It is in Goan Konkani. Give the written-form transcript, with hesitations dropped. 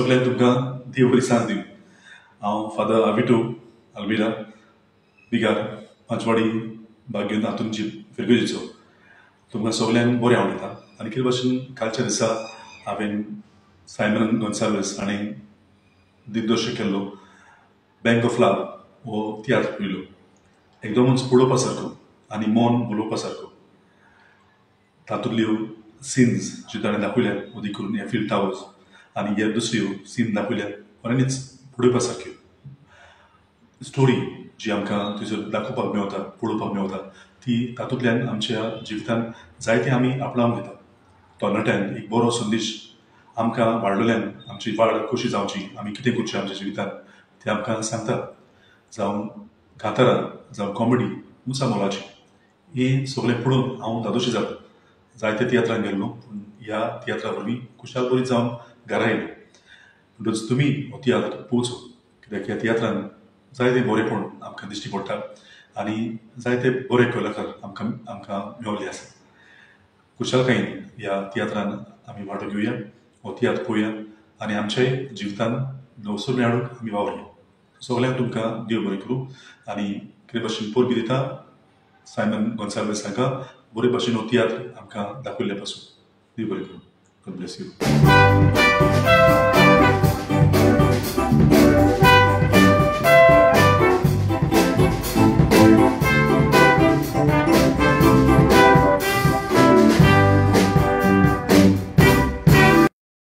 सगळ्यांक तुमकां देव बरी सांज दिवं. हांव फादर आविटो आल्मिरा, बिगार, पांचवाडी बागेन हातूंची फिरगेजीचो. तुमकां सगल्यांक बरें हांव दिता. आनी कितें भाशेन कालच्या दिसा हांवें सायमन गोन्साल्वीस हाणें दिग्दर्शक केल्लो बँक ऑफ लव हो तियात्र पळयलो. एकदमच पळोवपा सारको आनी मन भुलोवपा सारको. तातूंतल्यो सिन्स ज्यो ताणें दाखयल्यात, अदीक करून एफिल टावर्स आनी हे दुसऱ्यो सीन दाखयल्यात, खऱ्यांनीच पळोवपा सारक्यो. स्टोरी जी आमकां थंयसर दाखोवपाक मेवता, पळोवपाक मेवता, ती तातूंतल्यान आमच्या जिवितान जायते आमी आपणावन घेता. तरणाट्यांक एक बरो संदेश आमकां वाडलेल्यान आमची वाड कशी जावची, आमी कितें करचें आमच्या जिवितान तें आमकां सांगता. जावं कांतारां, जावं कॉमेडी उंचा मोलाची, हें सगळें पळोवन हांव धादोशी जालो. जायते तियात्रांक गेल्लो पूण ह्या तियात्रा वरवीं खुशाल बरी जावन घरा येयलो. म्हणटच तुमी हो तियात्र पळोवचो, कित्याक ह्या तियात्रान जायते बरेपण आमकां दिश्टी पडटा आनी जायते बरे कलाकार आमकां मेवल्ले आसा. खुशालकायेन ह्या तियात्रान आमी वांटो घेवया, हो तियात्र पळोवया आनी आमच्याय जिवितान नवसर हाडूंक आमी वावरुया. सगल्यांक तुमकां देव बरें करूं आनी कितें भाशेन परबीं दिता सायमन गोन्साल्वीस हांकां बरे भाशेन हो तियात्र आमकां दाखयल्ले पासून. देव बरें करूं. God bless you.